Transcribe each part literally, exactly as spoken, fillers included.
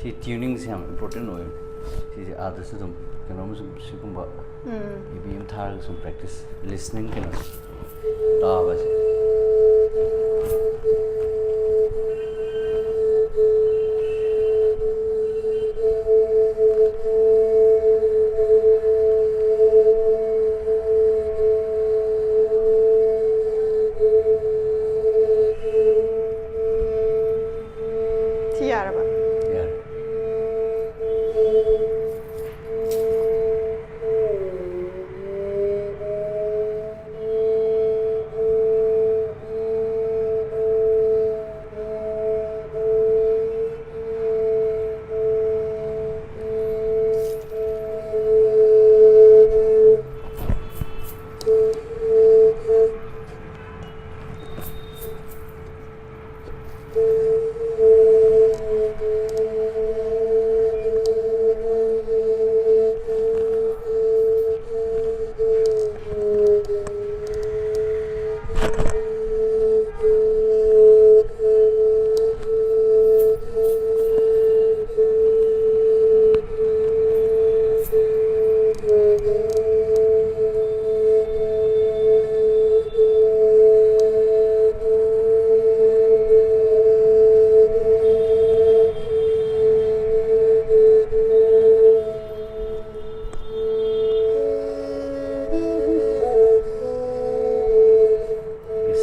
ꯁꯤ ꯇ꯭ꯌꯨꯅꯤꯡꯁꯦ ꯌꯥꯝ ꯏꯝꯄꯣꯔꯇꯦꯟ ꯑꯣꯏ꯫ ꯁꯤꯁꯦ ꯑꯥꯗꯁꯨ ꯑꯗꯨꯝ ꯀꯩꯅꯣꯝ ꯁꯨꯝ ꯁꯤꯒꯨꯝꯕ ꯎꯝ꯫ ꯏꯕꯤ ꯑꯃ ꯊꯥꯔꯒ ꯁꯨꯝ ꯄ꯭ꯔꯦꯛꯇꯤꯁ, ꯂꯤꯁꯅꯤꯡ ꯀꯩꯅꯣꯁꯦ, ꯇꯥꯕꯁꯦ꯫ ꯁꯤ ꯌꯥꯔꯕ? ꯌꯥꯔꯦ꯫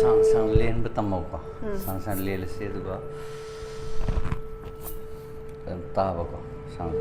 ꯁꯥꯡ ꯁꯥꯡ ꯂꯦꯟꯕ ꯇꯝꯃꯣꯀꯣ꯫ ꯎꯝ꯫ ꯁꯥꯡ ꯁꯥꯡ ꯂꯦꯜꯂꯁꯤ, ꯑꯗꯨꯒ ꯑꯗꯨꯝ ꯇꯥꯕꯀꯣ, ꯁꯥꯡ꯫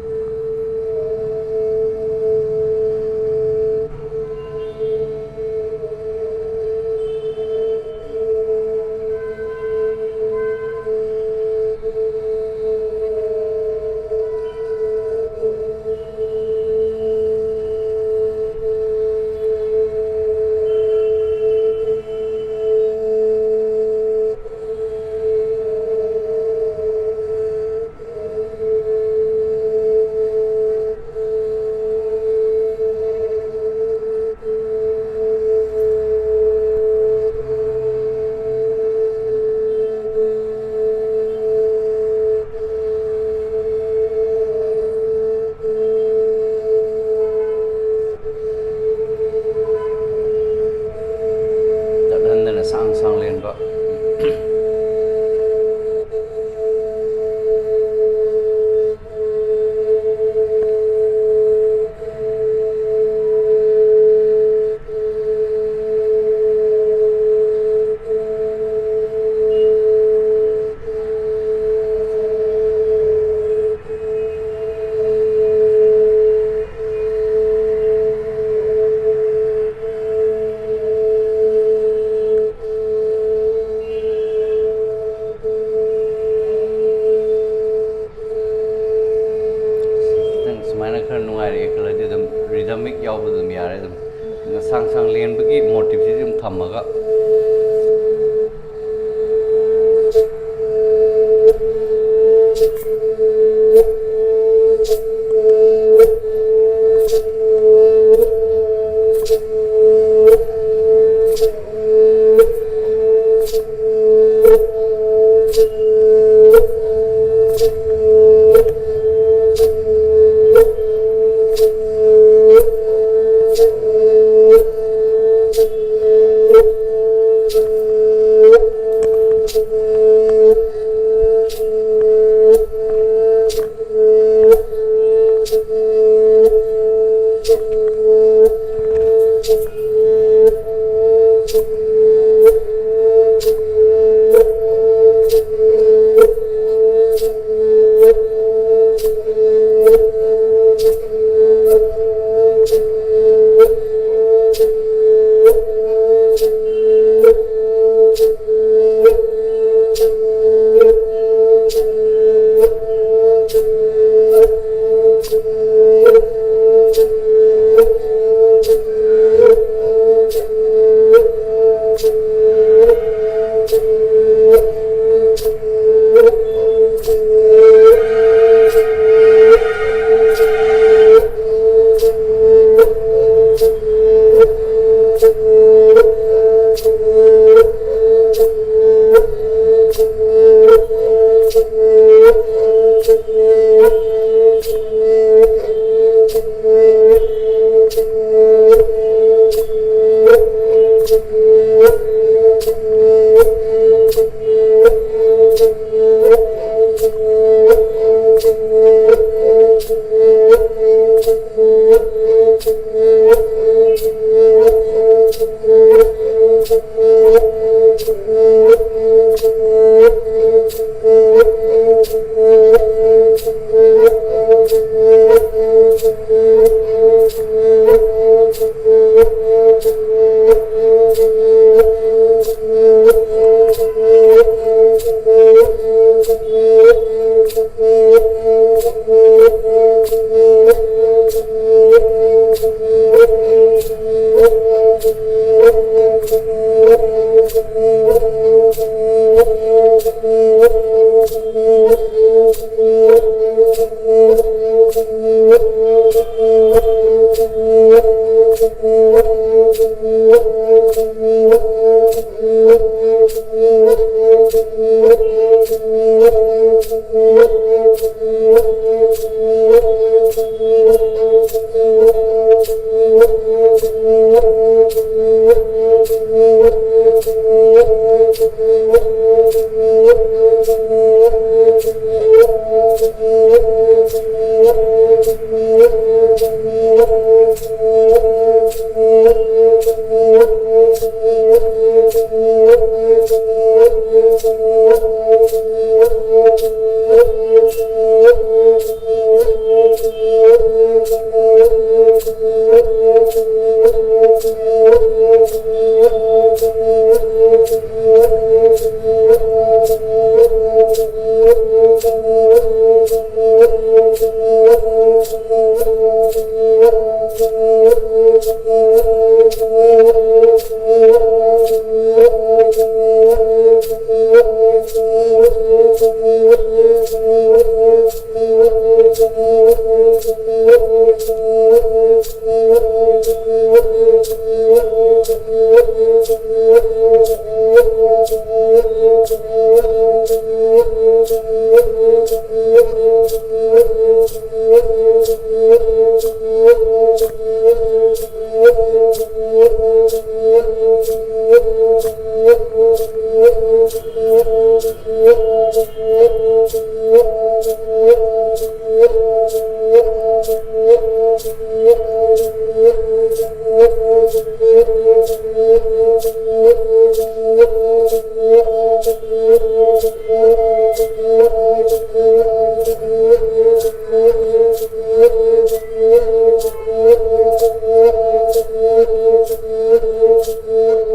ꯆꯥꯡꯂꯦꯟꯕꯒꯤ ꯃꯣꯇꯤꯞꯁꯤꯁꯨ ꯑꯗꯨꯝ ꯊꯝꯃꯒ꯫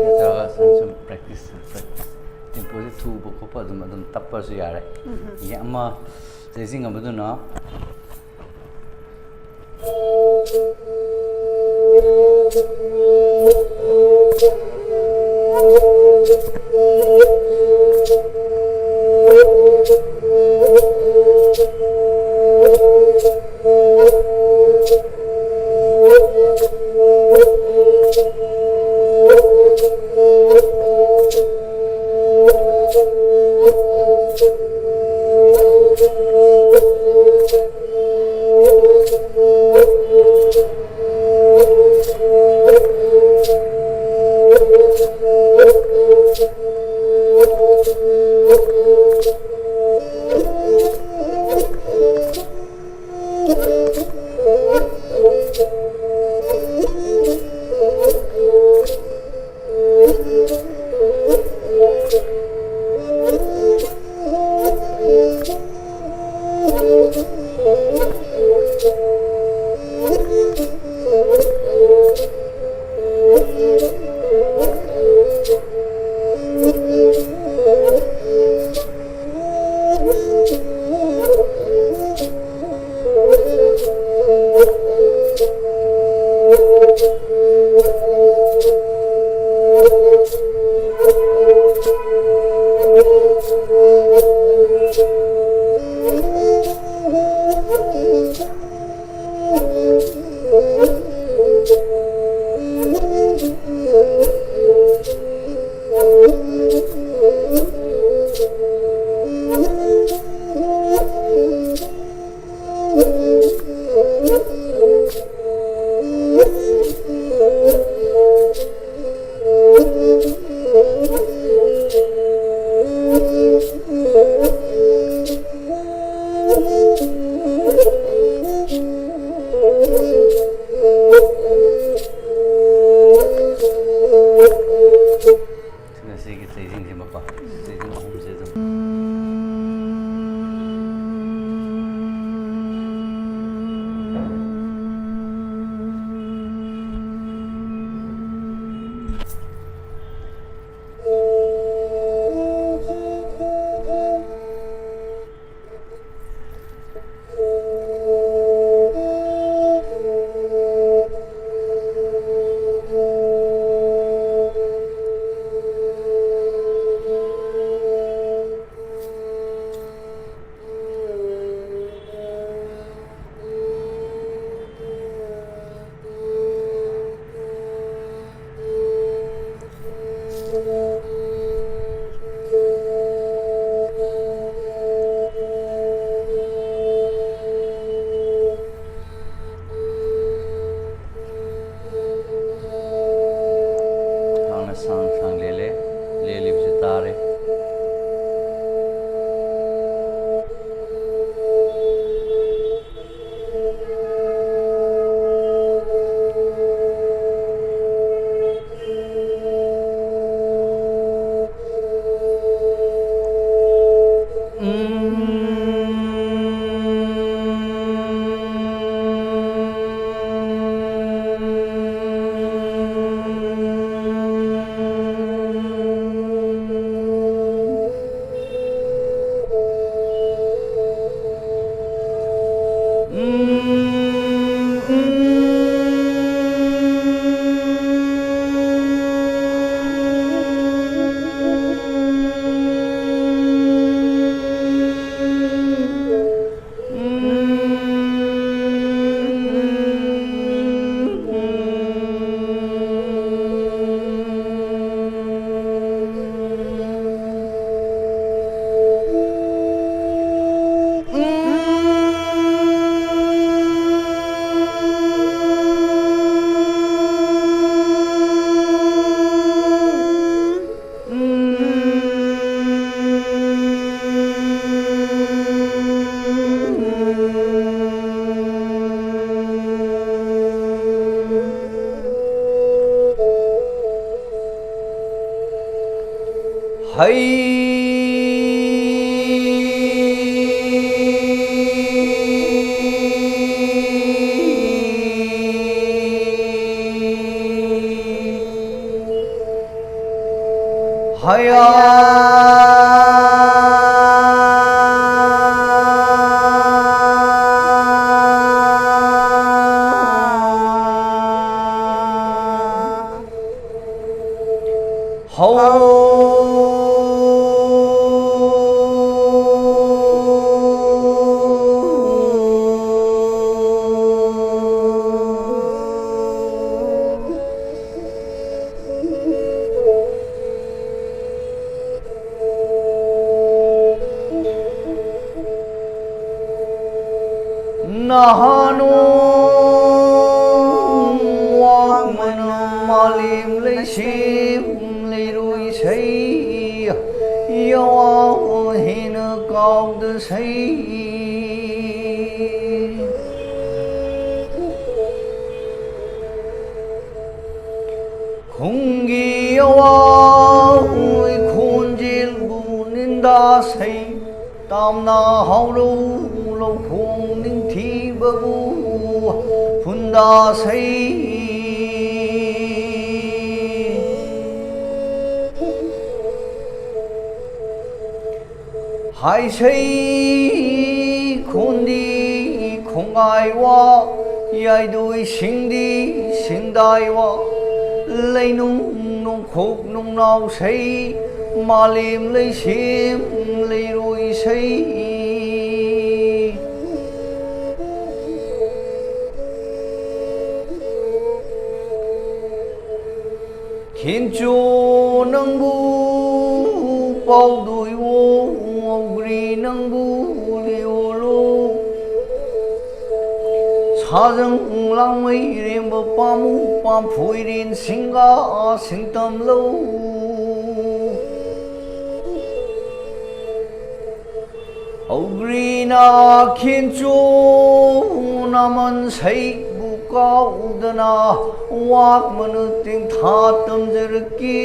ꯅꯠꯇ꯭ꯔꯒ ꯁꯨꯝ ꯁꯨꯝ practice, practice, tempo ꯁꯦ ꯊꯨꯕ ꯈꯣꯠꯄ ꯑꯗꯨꯝ, ꯑꯗꯨꯝ ꯇꯞꯄꯁꯨ ꯌꯥꯔꯦ꯫ ꯎꯝꯍꯨꯝ꯫ ꯌꯦ ꯑꯃ ꯂꯩꯖꯤꯡ ꯑꯃꯗꯨꯅ ꯍꯩ꯫ ꯍꯌꯥ꯫ ꯍꯧ꯫ ꯅꯍꯥꯟ ꯋꯥꯃꯟ ꯃꯥꯂꯦꯝ ꯂꯩꯁꯦꯝ ꯂꯩꯔꯣꯏ ꯁꯩ ꯌꯥꯋꯥ ꯍꯦꯟꯅ ꯀꯥꯎꯗ ꯁꯩ꯫ ꯈꯨꯡꯒꯤ ꯑꯋꯥꯡ ꯈꯣꯟꯖꯦꯜꯕꯨ ꯅꯤꯟꯗꯥ ꯁꯩ, ꯇꯥꯝꯅ ꯍꯧꯔꯧ ꯂꯧꯈꯣꯡ ꯅꯤꯡꯊꯤꯕꯕꯨ ꯐꯨꯟꯗꯥ ꯁꯩ꯫ ꯍꯥꯏꯁꯩ ꯈꯣꯟꯗꯤ ꯈꯣꯡꯒꯥꯏ ꯋꯥ, ꯌꯥꯏꯗꯣꯏ ꯁꯤꯡꯗꯤ ꯁꯤꯡꯗꯥꯏ ꯋꯥ, ꯂꯩꯅꯨꯡ ꯅꯣꯡꯈꯣꯛ ꯅꯨꯡꯅꯥꯎ ꯁꯩ, ꯃꯥꯂꯦꯝ ꯂꯩꯁꯦꯝ ꯂꯩꯔꯣꯏ ꯁꯩ꯫ ꯈꯦꯟꯆꯣ ꯅꯪꯕꯨ ꯄꯥꯎꯗꯣꯏꯋꯣ, ꯉꯧꯒ꯭ꯔꯤ ꯅꯪꯕꯨ ꯂꯤꯌꯣꯂꯣ꯫ ꯁꯥꯖꯪ ꯂꯥꯡꯃꯩ ꯔꯦꯝꯕ ꯄꯥꯝꯃꯨ, ꯄꯥꯝꯐꯣꯏꯔꯦꯟ ꯁꯤꯡꯒꯥ ꯁꯤꯡꯇꯝꯂꯧ꯫ ꯍꯧꯒ꯭ꯔꯤꯅ ꯈꯦꯟꯆꯣ ꯅꯥꯃꯟ ꯁꯩꯕꯨ ꯀꯥꯎꯗꯅ ꯋꯥꯛꯃꯅ ꯇꯦꯡꯊꯥ ꯇꯝꯖꯔꯛꯀꯦ꯫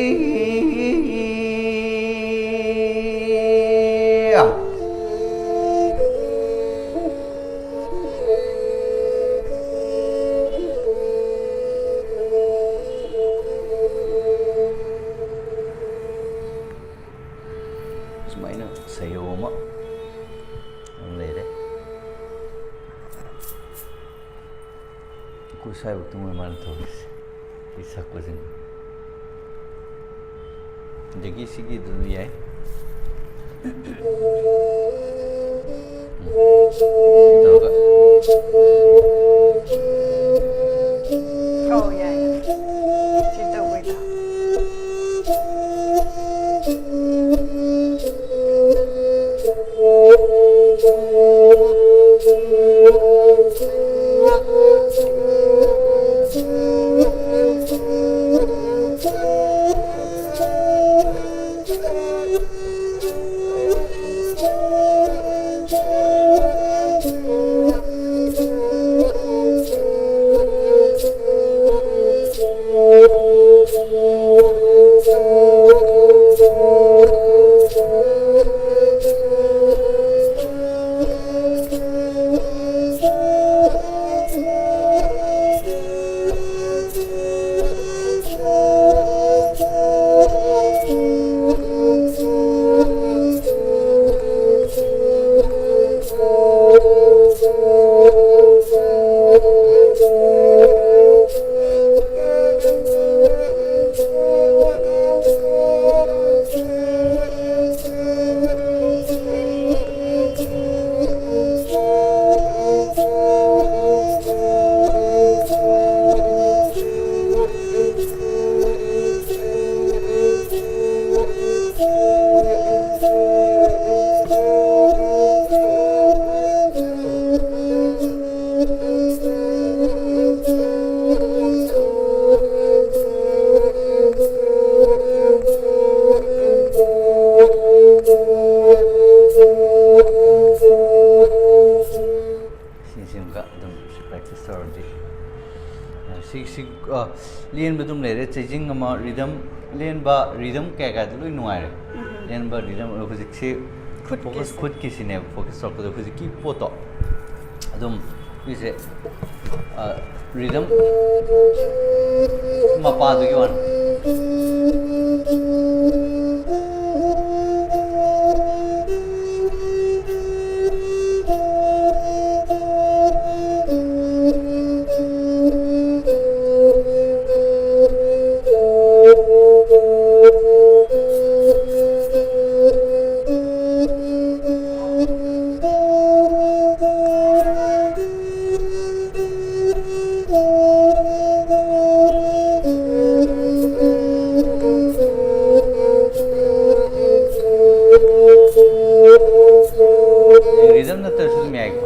ꯁ꯭ꯋꯥꯏꯐꯥꯎꯇꯪ ꯑꯣꯏ ꯃꯥꯅ ꯊꯣꯛꯂꯤꯁꯦ꯫ ꯁꯤ ꯁꯛꯄꯁꯤꯅ꯫ ꯑꯗꯒꯤ ꯁꯤꯒꯤ ꯑꯗꯨꯝ ꯌꯥꯏ꯫ ꯇꯧꯔꯒ꯫ ꯑꯧ, ꯌꯥꯏ, ꯌꯥꯏ꯫ ꯁꯤ ꯇꯧꯕꯩꯗꯣ꯫ ꯁꯤꯁꯤꯃꯒ ꯑꯗꯨꯝ ꯄ꯭ꯔꯦꯛꯇꯤꯁ ꯇꯧꯔꯗꯤ꯫ ꯑ, ꯁꯤ, ꯁꯤ, ꯑ, ꯂꯦꯟꯕ ꯑꯗꯨꯝ ꯂꯩꯔꯦ, ꯆꯩꯖꯤꯡ ꯑꯃ, ꯔꯤꯗꯝ, ꯂꯦꯟꯕ, ꯔꯤꯗꯝ ꯀꯌꯥ ꯀꯌꯥꯗ ꯂꯣꯏ ꯅꯨꯡꯉꯥꯏꯔꯦ꯫ ꯎꯝ꯫ ꯂꯦꯟꯕ, ꯔꯤꯗꯝ, ꯑ, ꯍꯧꯖꯤꯛꯁꯤ ꯈꯨꯠꯀꯤꯁꯦ꯫ ꯐꯣꯀꯁ ꯈꯨꯠꯀꯤꯁꯤꯅꯦꯕ ꯐꯣꯀꯁ ꯇꯧꯔꯛꯄꯗ ꯍꯧꯖꯤꯛꯀꯤ ꯄꯣꯠꯇꯣ ꯑꯗꯨꯝ ꯁꯤꯁꯦ, ꯑ, ꯔꯤꯗꯝ ꯃꯄꯥꯗꯨꯒꯤ ꯋꯥꯅꯤ꯫ ꯔꯤꯗꯝ ꯅꯠꯇ꯭ꯔꯁꯨ ꯑꯗꯨꯝ ꯌꯥꯏꯀꯣ꯫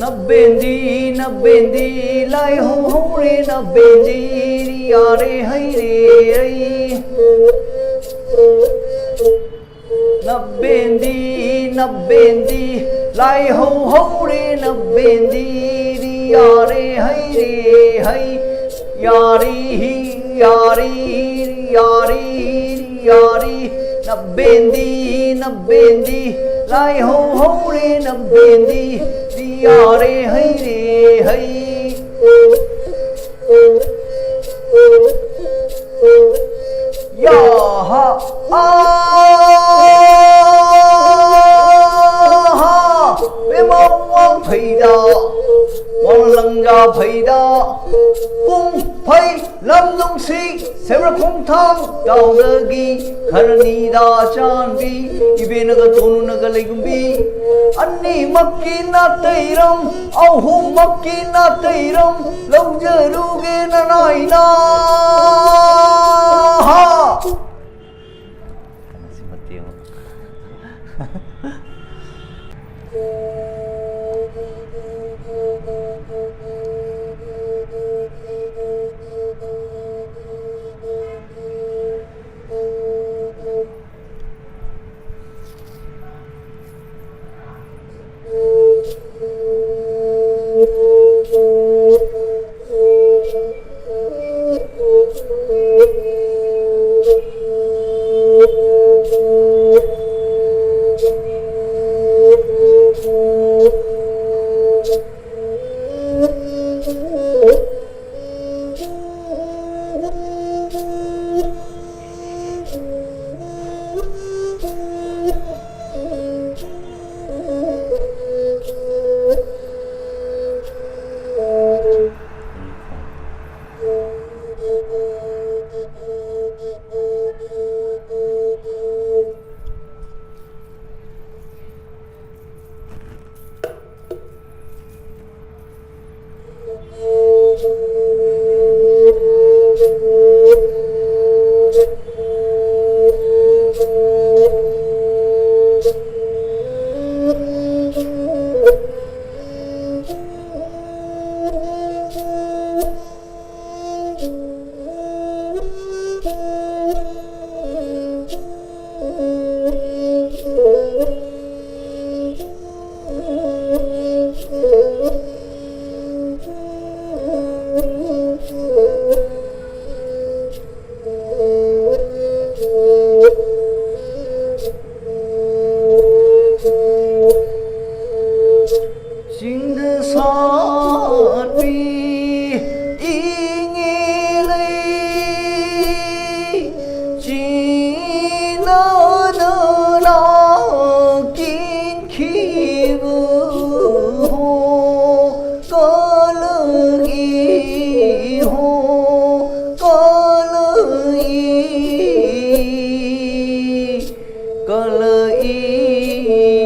ꯅꯕꯦꯟꯗꯤ, ꯅꯕꯦꯟꯗꯤ, ꯂꯥꯏ ꯍꯧꯍꯧꯔꯦ ꯅꯕꯦꯟꯗꯤ, ꯌꯥꯔꯦ ꯍꯩꯔꯦ ꯑꯩ꯫ ꯅꯕꯦꯟꯗꯤ, ꯅꯕꯦꯟꯗꯤ, ꯂꯥꯏ ꯍꯧꯍꯧꯔꯦ ꯅꯕꯦꯟꯗꯤ, ꯌꯥꯔꯦ ꯍꯩꯔꯦ ꯍꯩ꯫ ꯌꯥꯔꯤ ꯍꯤ, ꯌꯥꯔꯤ ꯍꯤ, ꯌꯥꯔꯤ ꯍꯤ, ꯌꯥꯔꯤ꯫ ꯅꯕꯦꯟꯗꯤ, ꯅꯕꯦꯟꯗꯤ, ꯂꯥꯏ ꯍꯧꯍꯧꯔꯦ ꯅꯕꯦꯟꯗꯤ, ꯌꯥꯔꯦ ꯍꯩꯔꯦ ꯍꯩ꯫ ꯌꯥꯍꯥ, ꯑꯥꯍꯥ, ꯕꯦꯃꯥ ꯋꯥꯡ ꯐꯩꯗ, ꯋꯥꯡ ꯂꯪꯖꯥ ꯐꯩꯗ, ꯄꯨꯡ ꯐꯩ ꯂꯝ ꯅꯨꯡꯁꯤ, ꯁꯦꯝꯔ ꯈꯣꯡꯊꯥꯡ ꯇꯥꯎꯗꯒꯤ, ꯈꯔꯅꯤꯗ ꯆꯥꯟꯕꯤ, ꯏꯕꯦꯅꯒ ꯇꯣꯅꯨꯅꯒ ꯂꯩꯒꯨꯝꯕꯤ, ꯑꯅꯤꯃꯛꯀꯤ ꯅꯥꯇꯩꯔꯝ, ꯑꯍꯨꯝꯃꯛꯀꯤ ꯅꯥꯇꯩꯔꯝ, ꯂꯧꯖꯔꯨꯒꯦ ꯅꯅꯥꯏꯅ꯫ ꯍꯥ!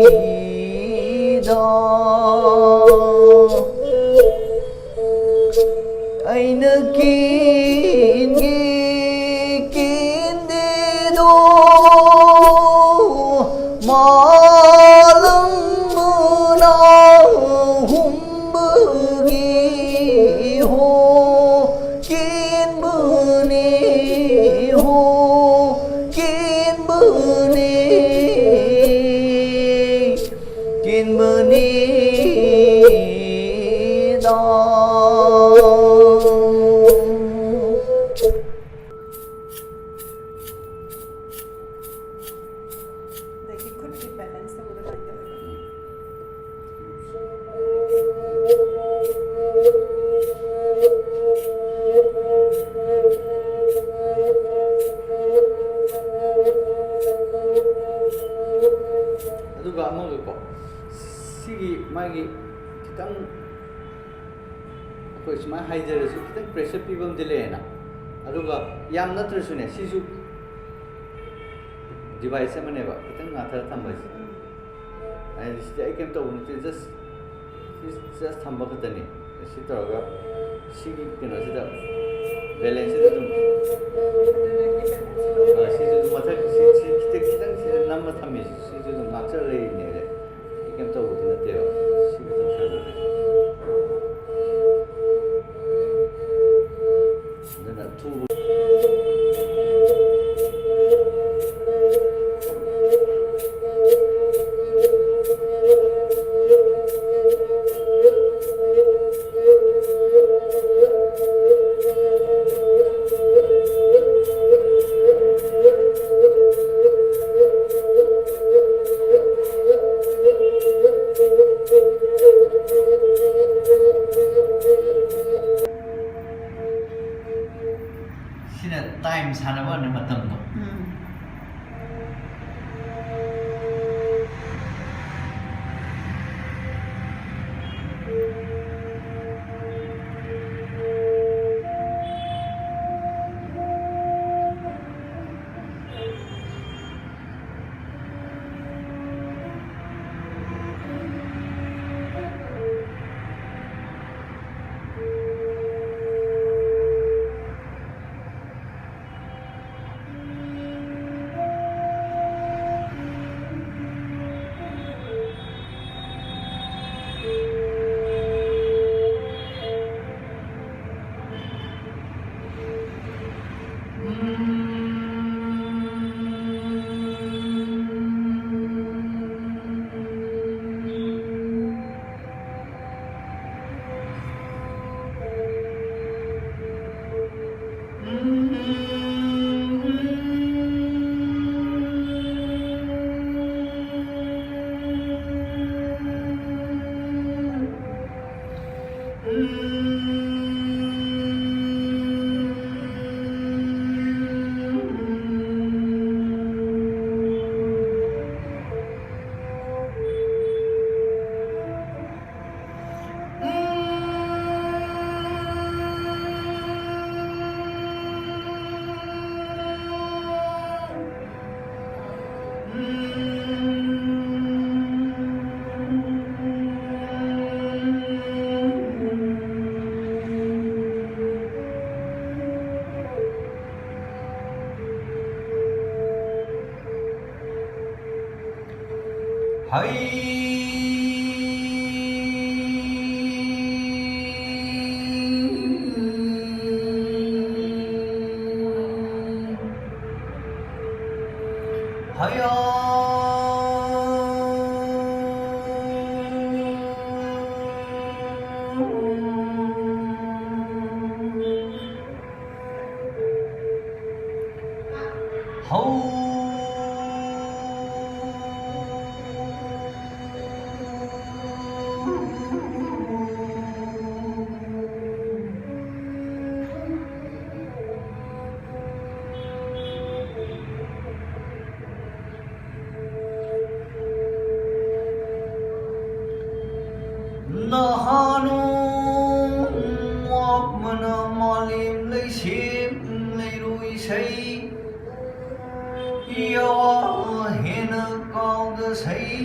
ꯏꯗ ꯑꯩꯅ ꯀꯤꯟꯒꯤ ꯀꯤꯟꯗꯦꯗꯣ ꯃꯥꯂꯪ ꯃꯅꯥ ꯍꯨꯝꯕꯒꯤ ꯍꯣ ꯀꯤꯟꯕꯅꯤ ꯍꯣ ꯀꯤꯟꯕꯅꯤ ꯀꯤꯟꯕꯅꯤꯗ꯫ ꯑꯗꯒꯤ ꯈꯨꯠꯀꯤ balance ꯇꯧꯕꯗ ꯀꯃꯥꯏꯅ ꯇꯧꯋꯤ? ꯑꯗꯨꯒ ꯑꯃꯒꯀꯣ, ꯁꯤꯒꯤ ꯃꯥꯒꯤ ꯈꯤꯇꯪ ꯑꯩꯈꯣꯏ ꯁꯨꯃꯥꯏꯅ ꯍꯥꯏꯖꯔꯁꯨ ꯈꯤꯇꯪ pressure ꯄꯤꯕ ꯑꯃꯗꯤ ꯂꯩꯌꯦꯅ꯫ ꯑꯗꯨꯒ ꯌꯥꯝ ꯅꯠꯇ꯭ꯔꯁꯨꯅꯦ, ꯁꯤꯁꯨ device ꯑꯃꯅꯦꯕ, ꯈꯤꯇꯪ ꯉꯥꯊꯔ ꯊꯝꯕꯁꯦ꯫ ꯍꯥꯏꯗꯤ ꯁꯤꯗꯤ ꯑꯩ ꯀꯩꯝ ꯇꯧꯕ ꯅꯠꯇꯦ, just, just ꯊꯝꯕ ꯈꯛꯇꯅꯤ꯫ ꯁꯤ ꯇꯧꯔꯒ ꯁꯤꯒꯤ ꯀꯩꯅꯣꯁꯤꯗ, balance ꯁꯤꯗ ꯑꯗꯨꯝ, ꯑ, ꯁꯤꯁꯨ ꯑꯗꯨꯝ ꯃꯊꯛ, ꯁꯤ, ꯁꯤ ꯈꯤꯇꯪ, ꯈꯤꯇꯪ ꯁꯤꯗ ꯅꯝꯃ ꯊꯝꯃꯤꯁꯤ, ꯁꯤꯁꯨ ꯑꯗꯨꯝ ꯉꯥꯛꯆꯔ ꯂꯩꯔꯤꯅꯦ꯫ ꯑꯩ ꯀꯩꯝ ꯇꯧꯕꯗꯤ ꯅꯠꯇꯦꯕ꯫ ꯁꯤ ꯈꯛꯇꯪ ꯁꯥꯟꯅꯔꯦ꯫ ꯑꯗꯨꯅ ꯊꯨꯕ ꯍꯩ꯫ ꯍꯌꯥ꯫ ꯍꯧ꯫ ꯅꯍꯥꯅꯣꯡ ꯋꯥꯛꯃꯅ ꯃꯥꯂꯦꯝ ꯂꯩꯁꯦꯝ ꯂꯩꯔꯣꯏ ꯁꯩ, ꯌꯥꯋꯥ ꯍꯦꯟꯅ ꯀꯥꯎꯗ ꯁꯩ꯫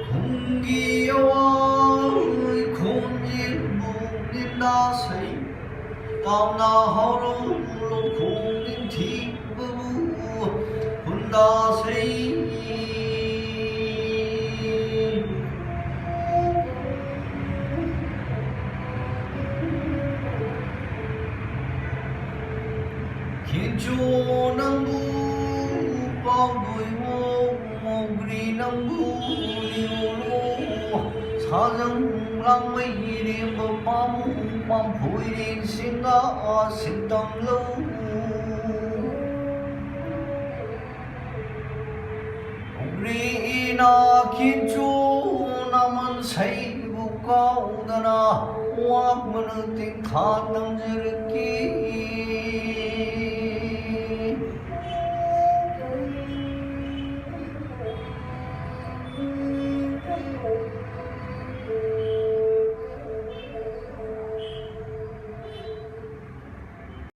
ꯈꯨꯝꯒꯤ ꯑꯋꯥꯡ ꯈꯣꯟꯖꯦꯜꯕꯨ ꯅꯤꯟꯗꯥ ꯁꯩ, ꯇꯥꯎꯅ ꯍꯧꯔꯣ ꯂꯧꯈꯣꯡ ꯅꯤꯡꯊꯤꯕꯕꯨ ꯍꯨꯟꯗꯥ ꯁꯩ꯫ ꯈꯤꯟꯆꯨ ꯅꯪꯕꯨ ꯄꯥꯎꯗꯣꯏꯃꯣ, ꯃꯧꯒ꯭ꯔꯤ ꯅꯪꯕꯨ ꯂꯤꯌꯣꯂꯣ, ꯁꯥꯖꯪ ꯂꯥꯡꯃꯩ ꯏꯔꯦꯝꯕ ꯄꯥꯝꯃꯨ, ꯄꯥꯝꯐꯣꯏꯔꯦꯡ ꯁꯤꯡꯒꯥ ꯁꯤꯟꯇꯝ ꯂꯧ꯫ ꯎꯒ꯭ꯔꯤꯅ ꯈꯤꯟꯆꯨ ꯅꯃꯟ ꯁꯩꯕꯨ ꯀꯥꯎꯗꯅ ꯋꯥꯛꯃꯅ ꯇꯤꯡꯊꯥ ꯇꯝꯖꯔꯛꯈꯤ꯫